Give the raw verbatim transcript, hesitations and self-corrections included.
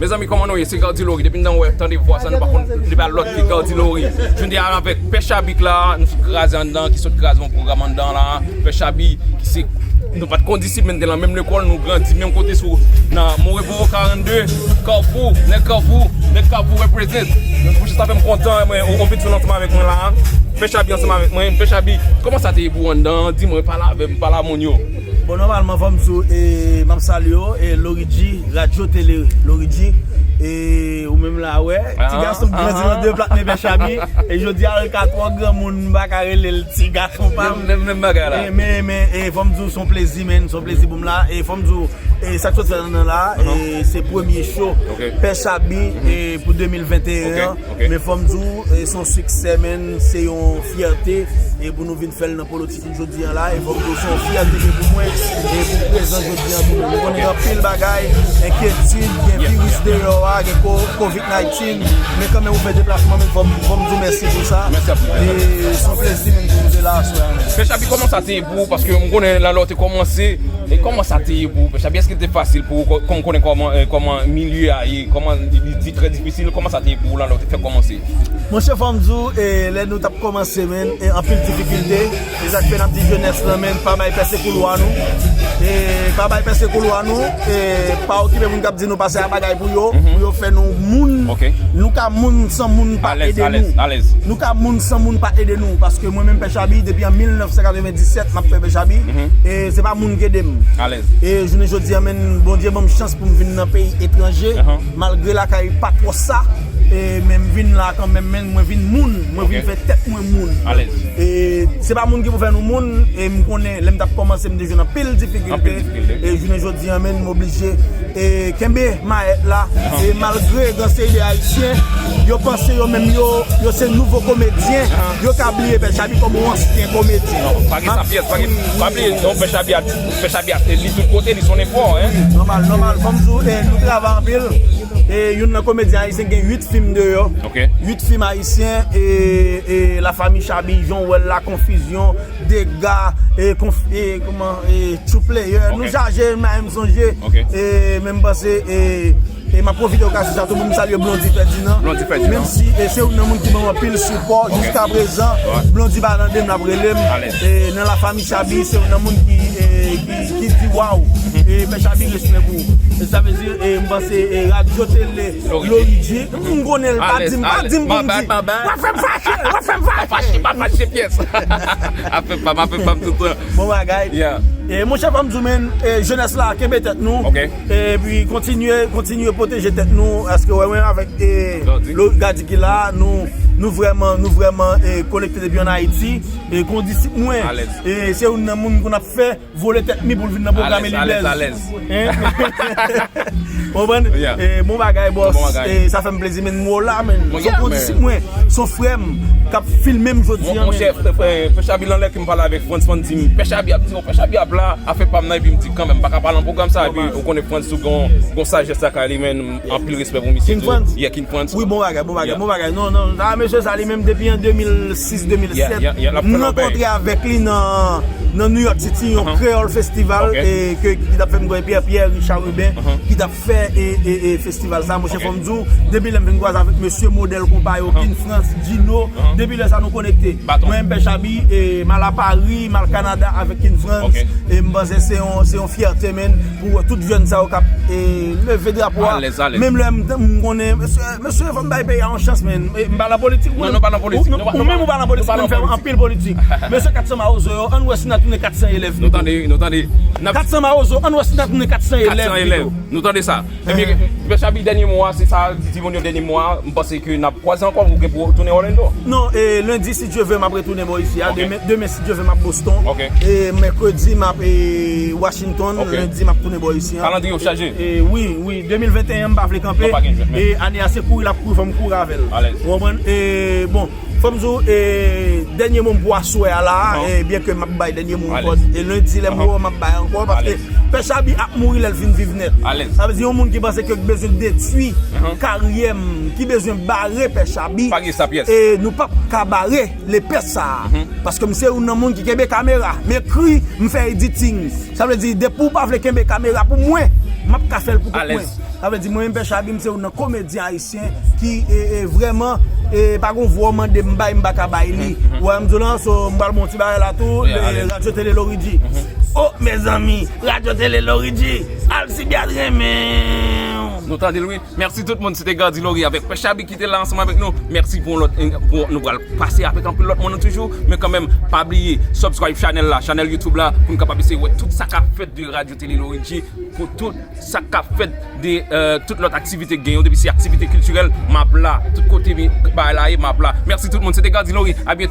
Mezanmi, kòman nou ye? Se Gardy Laurie. Depi n wè, tande vwa sa, nou pa konn li pa lòt ke Gardy Laurie. Jodi a avèk Pè Chabik la, nou sot kraze anndan, ki sot kraze yon pwogram anndan la. Pè Chabi, ki se, nou pa t kondisip, men n te nan menm lekòl, nou grandi menm kote sou, nan Morevo karannde, Kafou, nèg Kafou, nèg Kafou represent. Pou sa fè m kontan, mwen, ou, ou vin sou ansanm avèk mwen la. Pè Chabi ansanm avèk mwen. Pè Chabi, kòman sa te ye pou ou anndan? Di mwen, pale avè m, pale a moun yo. Bon, nòmalman, fò m di w, e, m ap salye w, e, Lorigi, Radyo Tele Lorigi, e, ou menm la, wè, ti gason m grandi nan de plat men Pè Chabi, e jodi a, l ka twò granmoun, m pa ka rele l ti gason pa m. Menm, menm, menm bagay la. E, men, men, e, fò m di w, se yon plezi, men, se yon plezi pou m la, e fò m di w, e, sa k sot fèt anndan la, e, se premye show Pè Chabi, e, pou de mil venteyen an, men fò m di w, e, se yon siksè, men, se yon fyète, e, pou nou vin fè l nan polo jodi a la, e fò m di w se yon fyète ke pou mwen, e pou prezans jodi a tou. Nou konnen gen anpil bagay, enkyetid, gen viris deyò a, gen ko-, covid nineteen, men kanmenm ou fè deplasman, men fò m, fò m di w mèsi pou sa. E se yon plezi menm pou nou te la aswè a menm. Pè Chabi, kòman sa te ye pou ou? Paske m konnen lè, lè w te kòmanse, e kòman sa te ye pou ou? Pè Chabi, èske te fasil pou ou? Kò-, kòm konnen kòman, e, kòman milye a ye, kòman li, li di trè difisil, kòman sa te ye pou ou lè w te fè kòmanse? Monchè, fò m di w, e, lè nou t ap kòmanse, men, e, anpil difikilte. Se sa k fè n ap di jenès lan, men, pa bay pèse koulwa nou. E, pa bay pèse koulwa nou. E, pa okipe moun k ap di nou pa se a bagay pou yo, pou yo fè nou moun. Nou ka moun san moun pa ede nou. Nou ka moun san moun pa ede nou. Paske mwen menm Pè Chabi, depi an mil nèf san katrevendiset, m ap fè Pè Chabi. E se pa moun ki ede m. E jounen jodi a, men, Bondye ban m chans pou m vin nan peyi etranje. Malgre lakay pa twò sa, e, men m vin la kanmenm, men mwen vin moun, mwen vin fè tèt mwen moun. E se pa moun ki pou fè nou moun, e m konnen lè m t ap kòmanse, m te jwenn anpil difikilte. E jounen jodi a, men m oblije, e, kenbe mayèt la. E malgre gen seri de Ayisyen, yo panse yo menm yo, yo se nouvo komedyen, yo ka bliye Pè Chabi kòm yon ansyen komedyen. Non, pa gen sa pyès, pa gen, pa bliye, non, Pè Chabi a, Pè Chabi a, li tout kote, li se yon efò, en. Nòmal, nòmal, fò m di w, e, nou travay anpil. E youn nan komedyen ayisyen gen uit fim deyò. Uit fim ayisyen, e, e La Famille Chabi, jan w wè l la, Konfizyon, Dega, e, konf-, e, kòman, e, True Player. Nou chaje, men m sonje, e, men m panse, e, e m ap pwofite okazyon sa tou pou m salye Blondy Ferdinand. Menm si, e, se youn nan moun ki ban m anpil sipò jiska prezan. Blondy pa tande m, l ap rele m. E nan La Famille Chabi, se youn nan moun ki, e, ki, ki di waw. E Pè Chabi, respè pou ou. E sa vle di, e, m panse, e, Radyo Tele Lorigi, m konnen l pa di m, pa di m pou m di. W ap fè m fache, w ap fè m fache. Pa fache, pa fache pyès. Afè pa m, afè pa m toutan. Bon bagay. E monchè, fò m di w, men, e, jenès la, kenbe tèt nou. Epi kontinye, kontinye pwoteje tèt nou. Èske w wè mwen avèk, e, Gardy ki la, nou, nou vrèman, nou vrèman, e, konekte depi ann Ayiti. E kondisip mwen, e, se youn nan moun pou n ap fè vole tèt mi pou l vin nan pwogram Eli Blaise. Konprann? E, bon bagay, bòs. E, sa fè m plezi, men m wè w la, men. Se yon kondisip mwen, se yon frè m k ap filme m jodi a, men. Monchè, Pè Chabi, anlè ke m pale avèk Frantz, Frantz di m, Pè Chabi ap di, Pè Chabi ap la, afè pa m nan, epi m di kanmenm, m pa ka pale nan pwogram sa, epi ou konnen Frantz tou gon, gon sajès lakay li, men. Anpil respè pou misye tou. King Frantz? Yeah, King Frantz. Wi, bon bagay, bon bagay, bon bagay. Non, non, sa, mesye sa, li menm, depi an de mil sis, de mil sèt, m rankontre avèk li nan, nan New York City, yon Kreyòl Festival, e, ke, ki t ap fè m konnen Pierre, Pierre Richard Rubin, ki t ap fè, e, e, e, festival sa. Monchè, fò m di w, depi lè m vin kwaze avèk mesye modèl konpa yo, King Frantz, Gino, depi lè sa nou konekte. Mwen, m Pè Chabi, e, m al a Pari, m al Kanada avèk King Frantz, e m panse se yon, se yon fyète, men, pou wè tout jèn sa yo k ap, e, leve drapo a. Menm lè m, m konnen, mesye, mesye, fò m bay peyi a yon chans, men. E, m pa nan politik, ou menm ou pa nan politik, men m fè anpil politik. Mesye kat san Mawozo yo, ann wè si n a tounen kat san elèv. Nou tande, nou tande. Kat san Mawozo, ann wè si n a tounen kat san elèv. Nou tande sa. Ebyen, Pè Chabi, dènye mo a, se sa, di moun yo dènye mo a, m panse ke n ap kwaze ankò, ou gen pou tounen Orlando. Non, e, lendi, si Dye vle, m ap retounen bò isi a. Demen, demen, si Dye vle, m ap Boston. E mèkredi, m ap, e, Washington. Lendi, m ap tounen bò isi a. Kalandriye w chaje. E, wi, wi, de mil venteyen, m pa vle kanpe. E ane a, se kouri l ap kouri, fò m kouri avè l. Ou konprann? E, bon, fò m di w, e, dènye mo m pou aswè a la, e, byen ke m ap bay dènye mo m kòd. E lendi, lè m wè w, m ap bay ankò, paske Pè Chabi ap mouri lè l fin viv nèt. Sa vle di, yon moun ki panse ke bezwen detwi karyè m, ki bezwen bare Pè Chabi, e nou p ap ka bare lepès sa a. Paske m se youn nan moun ki kenbe kamera, m ekri, m fè editing. Sa vle di, depi w pa vle kenbe kamera pou mwen, m ap ka fè l pou kont mwen. Sa vle di, mwen menm Pè Chabi, m se youn nan komedyen ayisyen ki e, e, vrèman e, pa gon vwa w mande m bay, m pa ka bay li. Ou wè m di w lan, so m pral bon ti bagay la tou, Yeah, e, ale. Radyo Tele Loridji. Oh, mezanmi, Radyo Tele Loridji, Alcibiade renmen w. Nou tande l wi. Mèsi tout moun, se te Gardy Laurie avèk Pè Chabi ki te la ansanm avèk nou. Mèsi pou lòt, pou nou pral pase avèk anpil lòt moun toujou, men kanmenm pa bliye subscribe channel la, channel YouTube la, pou nou kapab eseye wè tout sa k ap fèt de Radyo Tele Loridji, pou tout sa k ap fèt de euh, tout lòt aktivite k gen yo, depi se aktivite kiltirèl, m ap la, tout kote bagay la ye, m ap la. Mèsi tout moun, se te Gardy Laurie, a byento.